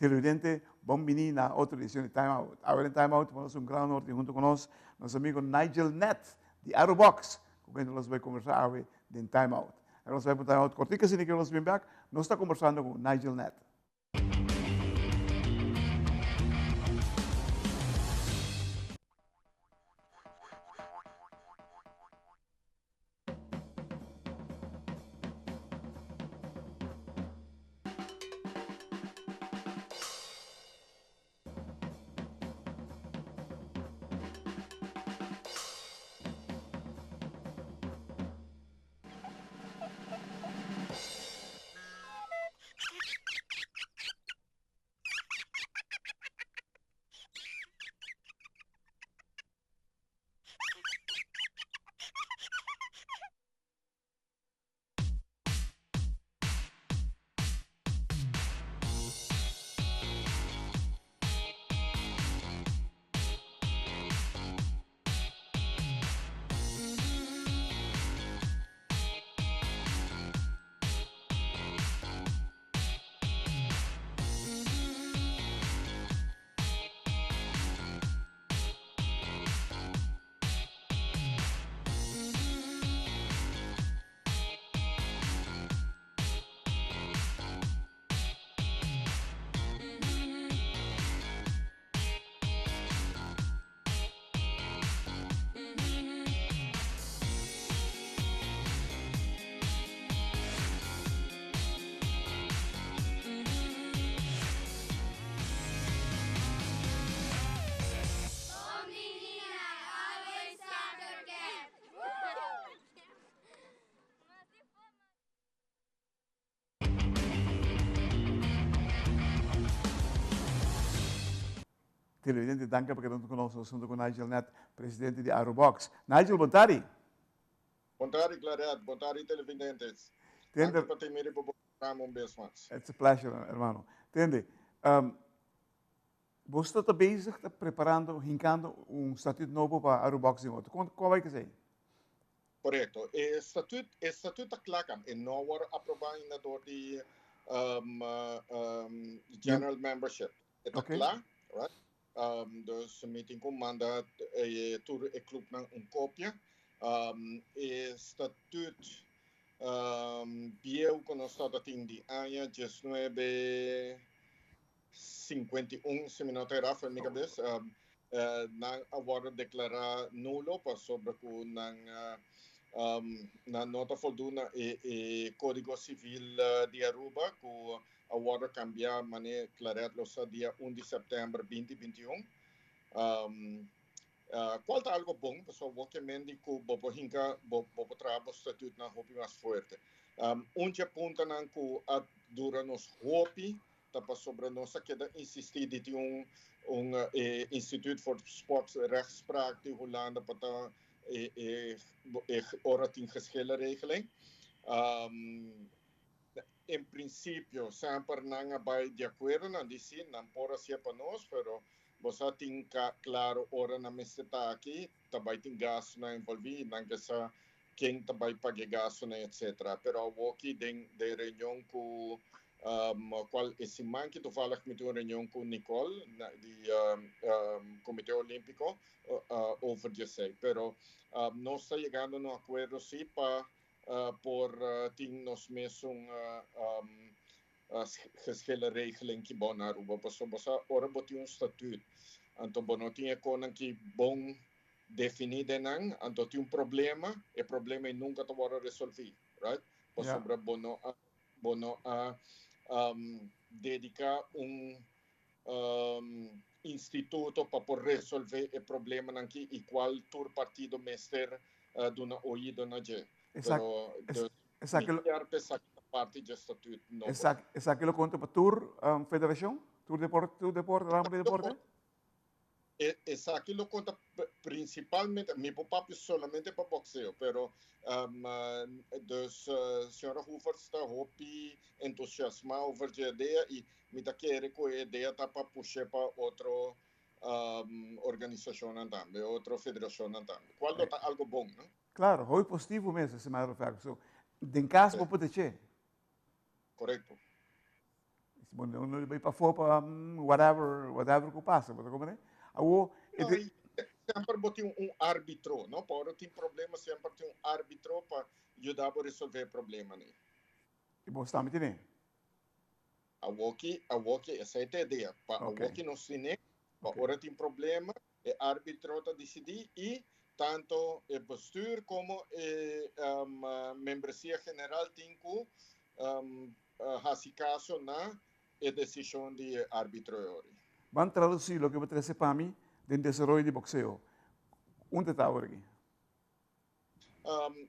Televidente, bon bini na otro edicion di Time Out. Awe den Time Out nos un gran honor tin hunto cu nos, nos amigo Nigel Nett di Aerobox, cu kende nos bay conversa awe den Time Out. Awe nos bay pa un Time Out cortico asina que nos bin bek, nos ta conversando cu Nigel Nett. Televidente, danki pa keda huntu ku nos. Nos huntu ku Nigel Nett, presidente di Aerobox. Nigel, bon tardi. Bon tardi, Claret. Bon tardi, televidentes. Danki pa tin mi riba bo programa un bes mas. It's a pleasure, hermano. Tende, um, bo sta ta bezig ta preparando, hincando un statuut nobo pa Aerobox den otro. Kon, kon bai kesei? Korekto. E statuut, e statuut ta kla kam. E no wòrdu aprobá ainda dor di um, um, general membership. E ta kla, right? Um, dus mi tin ku manda e, tur e klupnan un kopia. Um, e statuut um, bieu ku nos tabata tin di aña 1951, si mi no ta erá, for mi kabes, um, uh, nan a wòrdu deklará nulo pasobra ku nan uh, um, nan no ta voldoen na e, e Kódigo Sivil uh, di Aruba ku a wordo cambia mane Claret lo sa dia un di september binti binti un. Cual ta algo bon pasobra bo ke men di cu bo por hinca bo bo por traha bo statuutnan hopi mas fuerte. Un dje puntonan cu a dura nos hopi ta pasobra nos a keda insisti di tin un un e Instituut voor Sport Rechtspraak di Hulanda pa ta e e e ora tin geschillenregeling. En principio semper nan a bay di acuerdo, nan di si, nan por hacié pa nos, pero bo sa tin claro ora nan mester ta aki, ta bay tin gastonan envolvi y nan ke sa ken ta bay paga e gastonan etcetera. Pero awoki den den reunion cu cual e siman ki toevallig mi tin un reunion cu Nicole di Comite Olimpico over di esey. Pero nos ta yegando na un acuerdo si pa Por tin nos mesun geschillenregeling ki bon na Aruba. Pasobra bo sa ora bo tin un statuut anto bo no tin e konan ki bon defini den nan, anto tin un problema, e problema ei nunka ta wòrdu resolví, right? Pasobra bo no a bo no a dediká un instituto pa por resolvé e problemanan ki i kual tur partido mester duna oido na dje. Pero mi kier p'esaki ta parti dje statuut nobo. Esaki lo konta pa tur federashon? Tur deporte, tur deporte, ramo di deporte? Esaki lo konta prinsipalmente, mi por papia solamente pa bokseo, pero dus señora Hoevertsz ta hopi entusiasmá over dje idea i Mi ta kere ku e idea ta pa push'é pa otro organisashonnan tambe, otro federashonnan tambe, kual lo ta algo bon, no? Klaro, hopi positivo mes, estimado Ferguson. Den kas bo por ta che. Korekto. Si bo no bai pafó pa whatever, whatever ku pasa, bo ta komprendé? Awor, e No, i semper bo tin un árbitro, no? Pa ora tin problema semper tin un árbitro pa yuda bo resolvé e problemanan. I bo tambe tene? Awoki, awoki, esei ta e idea. Pa awoki nos tene, pa ora tin problema, e árbitro ta disidí i tanto e bestuur komo e membresia general tin ku hasi kaso na e desishon di e árbitro e ora. Ban tradusí loke bo trese pa mi den desaroyo di bokseo. Unda ta awor aki?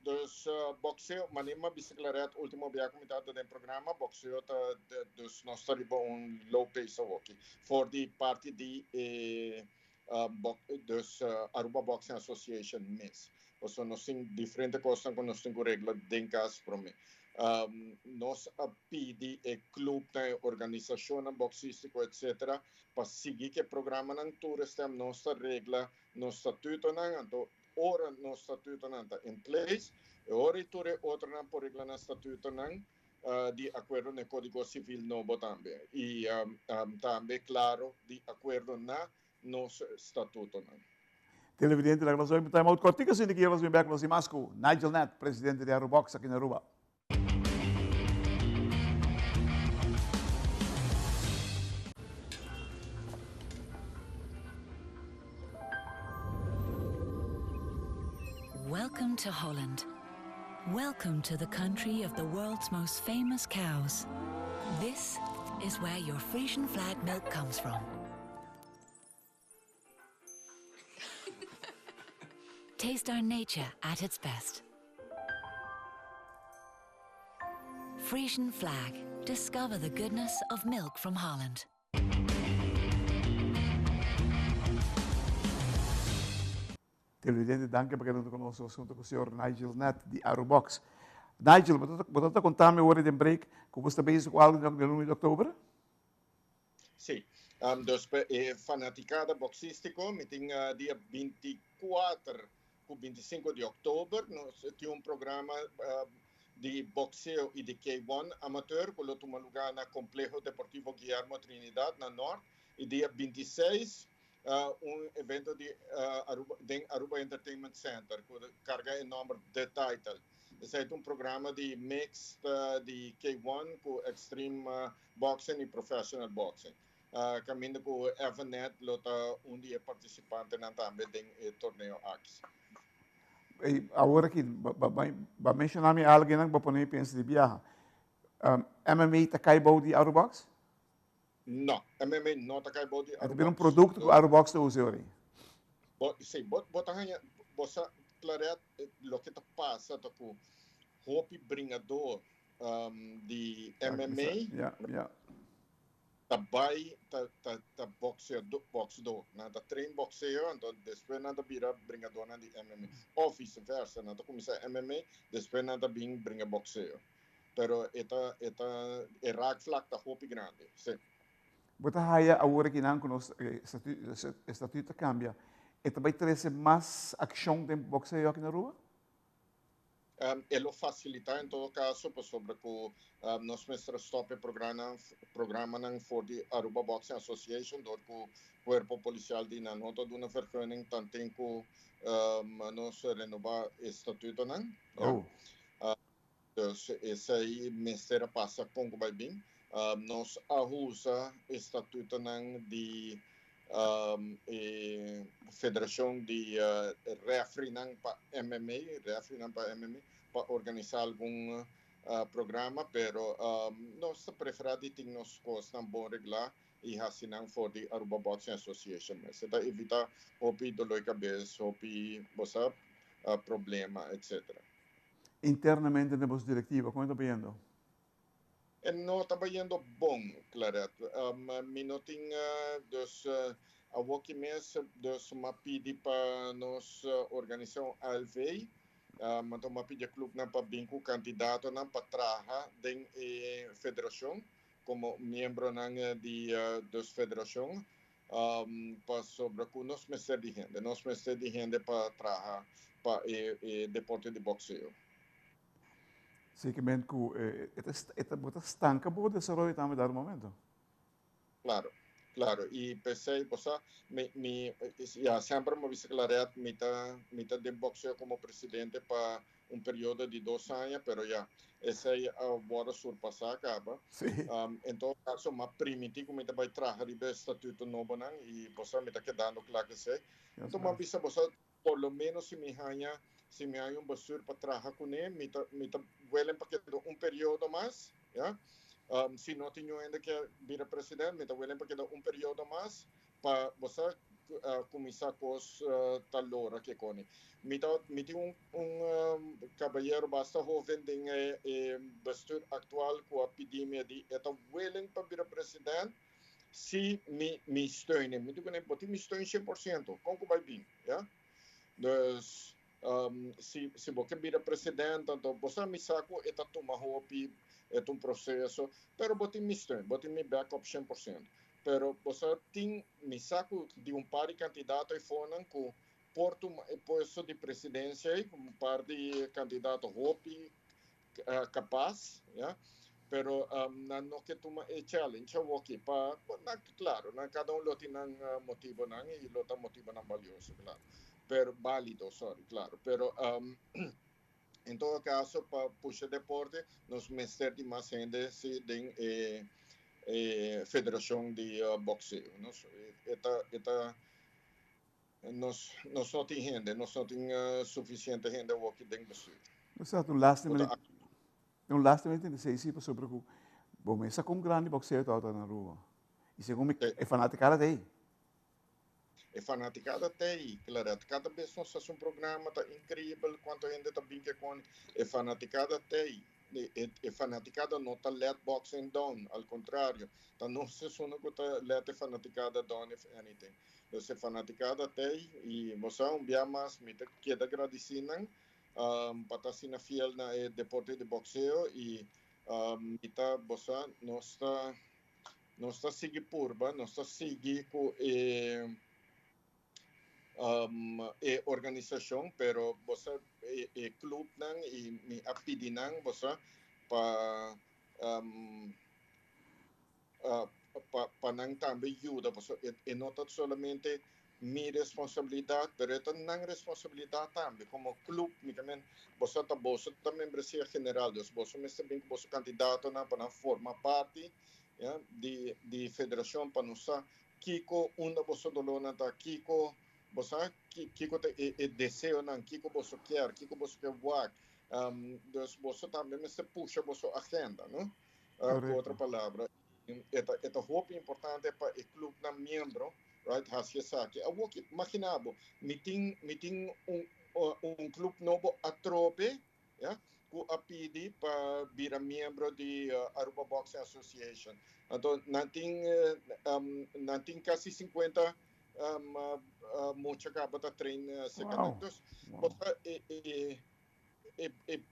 Dus bokseo, manera mi a bisa Claret ultimo bia ku mi tabata den programa, bokseo ta, dus nos ta riba un low pace awoki. For di parti di e dus Aruba Boxing Association mes. Pasobra nos tin diferente kosnan ku nos tin ku regla den kas promé. Nos a pidi e klubnan, e organisashonnan boksístiko etcetera pa sigui ku e programanan tur estem nos ta regla nos statutonan, anto Ora nos statutonan ta in place, e ora i tur e otronan por regla nan statutonan di akuerdo na e Kódigo Sivil nobo tambe i tambe klaro di akuerdo na nos statutonan. Televidente, laga nos obi un time out kòrtiku asinta ki nos bin bèk nos di mas ku Nigel Nett, presidente di Arubox aki na Aruba. Welcome to Holland. Welcome to the country of the world's most famous cows. This is where your Frisian flag milk comes from. Taste our nature at its best. Frisian flag. Discover the goodness of milk from Holland. Televidente, danki pa keda huntu ku nos huntu ku señor Nigel Nett di Arubox. Nigel, bo ta konta mi ora den break ku bo sta bezig ku algu den luna di oktober? Sí. Dus pa e fanaticada boxístico mi tin dia 24 cu 25 di oktober nos tin un programa di boxeo y di K1 amateur cu lo tuma lugar na Complejo Deportivo Guillermo Trinidad na Noord y dia 26 un evento di Aruba den Aruba Entertainment Center cu carga e nomber The Title. Esey ta un programa di mixed di K1 cu Extreme Boxing y Professional Boxing. Caminda cu Evanet lo ta un di e participantenan tambe den e torneo aki. Ey, awor aki, ba menciona mi alguennan cu ba pone mi pensa di biaha. MMA ta cay bou di Arubox? No, MMA no ta cay bou di Arubox. E ta bira un producto cu Arubox ta usa awor. Bo, si, bo, bo ta haña, bo sa, Claret, loke ta pasa ta cu hopi bringador di MMA ta bai ta ta ta boxeador boxdor nan ta train boxeo anto despues nan ta bira bringadornan di MMA of vice versa nan ta cuminsa MMA despues nan ta bin bringa boxeo pero e ta e ta e raakvlak ta hopi grandi si. Bo ta haya awor aki nan cu nos estatuut ta cambia e ta bai trece mas accion den boxeo aki na Aruba? E lo facilita en todo caso pasobra cu nos mester a stop e programanan for di Aruba Boxing Association door cu Cuerpo Policial di nan no ta duna vergunning tanten cu nos renoba e statutonan. Dus esey mester a pasa con cu bay bin. Nos a usa e statutonan di e federacion di refereenan pa MMA, refereenan pa MMA, pa organisa algun programa, pero nos ta prefera di tin nos cosnan bon regla y haci nan for di Aruba Boxing Association mes. E ta evita hopi dolor di cabes, hopi, bo sa, problema, etcetera. Internamente den boso directiva, con e ta bayendo? E no ta bayendo bon, Claret. Mi no tin, dus awoki mes, dus m'a pidi pa nos organisa un ALV. Anto m'a pidi e clubnan pa bin cu candidatonan pa traha den e federacion como miembronan di dus federacion. Pasobra cu nos mester di hende. Nos mester di hende pa traha pa e deporte di boxeo. Zekermente cu e ta, bo ta stanca bo desaroyo tambe dado momento. Claro, claro. Y p'esey, bo sa, mi, mi, ya, semper mi a bisa Claret, mi ta, mi ta den boxeo como presidente pa un periodo di dos aña, pero ya, esey a wordo surpasa caba. En todo caso, m'a primiti cu mi ta bay traha riba e statuto nobonan y bo sa, mi ta kedando cla cu esey. Enton m'a bisa, bo sa, por lo menos si mi haña, si mi haña un bestuur pa traha cune, mi ta, mi ta willing pa keda un periodo mas, ya. Si no tin niun hende ke bira president, mi ta willing pa keda un periodo mas pa bo sa cuminsa cos ta lora ke coni. Mi ta, mi tin un, un cabayero basta hoven den e, e bestuur actual cu a pidi mi, e di e ta willing pa bira president si mi, mi steun e. Mi di cune, bo tin mi steun 100%, con cu bay bin, ya. Dus, Si, si bo ke bira president, anto bo sa mi sa ku e ta tuma hopi, e ta un proseso, pero bo tin mi steun, bo tin mi backup 100%. Pero bo sa tin, mi sa ku di un par di kandidato eifonan ku por tuma e puesto di presidensia ei, un par di kandidato hopi kapas, ya, pero nan no ke tuma e challenge awoki pa, nan, klaro, nan kada un lo tin nan motibonan i lo ta motibonan balioso, klaro, pero, balido, sorry, klaro, pero en todo kaso pa pusha deporte nos mester di mas hende si den e e federashon di bokseo, nos e ta e ta nos nos no tin hende, nos no tin sufisiente hende awoki den bestuur. Nos ta un lastima di un lastima di 36 si pasobra ku bo mes sa kon grandi bokseo tabata na Aruba i segun mi e fanatikada ta ei. E fanatikada ta ei, Claret. Kada bes nos hasi un programa ta increibel kuantu hende ta bin ke koni. E fanatikada ta ei. E fanaticada no ta let boxing down, al contrario, ta nos esunnan cu ta let e fanaticada down if anything. Dus e fanaticada t'ey y bo sa un bia mas mi ta keda gradici nan pa ta asina fiel na e deporte di boxeo y mi ta, bo sa, nos ta nos ta sigui purba, nos ta sigui cu e. E organisashon, pero bo sa e clubnan y mi a pidi nan bo sa pa pa nan tambe yuda pasobra e no ta solamente mi responsabilidad pero e ta nan responsabilidad tambe como club mi ta men bo sa ta boso ta membresia general dus boso mester bin cu boso candidatonan pa nan forma parti ya di di federacion pa nos sa Kiko unda boso dolónan ta? Kiko bo sa? Kiko ta e e deseonan? Kiko boso kier? Kiko boso ke wak? Dus boso tambe mester pusha boso agenda, no? Ku otro palabra, e ta e ta hopi importante pa e klupnan miembro, right, hasi esaki. Awor ki, magina bo, mi tin mi tin un un klup nobo atrobe, ya, cu a pidi pa bira miembro di Aruba Boxing Association. Anto nan tin nan tin casi 50 mucha caba ta train cerca nan. Dus bo sa e e e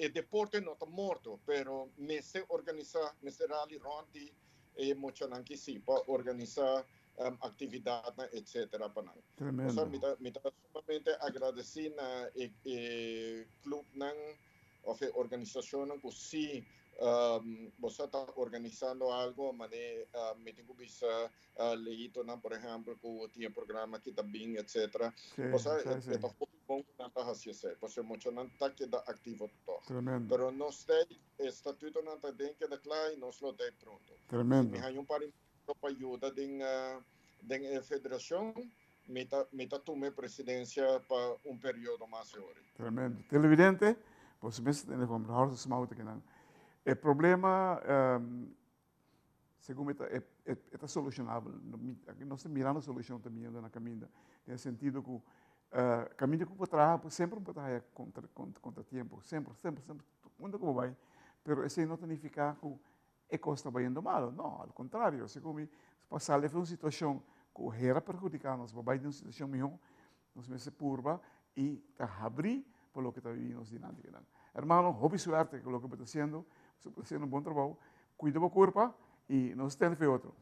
e deporte no ta morto, pero mester organisa, mester rally rond di e muchanan ki si pa organisa actividadnan etcetera pa nan. Tremendo. Osea mi ta mi ta sumamente agradeci na e e clubnan of e organisacionnan cu si boso ta organisando algo mane mi tin cu bisa leitonan por ehempel cu tin e programa aki ta bin etcetera. Osea e ta hopi bon cu nan ta haci esey pasobra muchanan ta keda activo toch. Tremendo. Pero nos ta e statutonan ta den keda cla y nos lo ta e pronto. Tremendo. Si mi haña un par di pa yuda den den e federacion, mi ta mi ta tuma e presidencia pa un periodo mas e ora. Tremendo. Televidente, boso mes ta tende con Horst Smout akinan. E problema, segun mi ta, e e ta solucionabel. Nos ta mirando solucion ta biniendo na caminda. Den e sentido cu caminda cu bo traha, semper bo ta haya contra contratiempo. Semper, semper, semper, unda cu bo bay. Pero esey no ta nifica cu E kos ta bayendo malo? No, al kontrario, segun mi, pa sali for un situashon ku hera perhudiká nos pa bai den un situashon mihó, nos mester purba i ta habrí pa loke ta bibi nos dilanti kinan. Hermano, hopi suerte ku loke bo ta hasiendo, bo ta hasiendo un bon trabou, kuida bo kurpa i nos tende fe otro.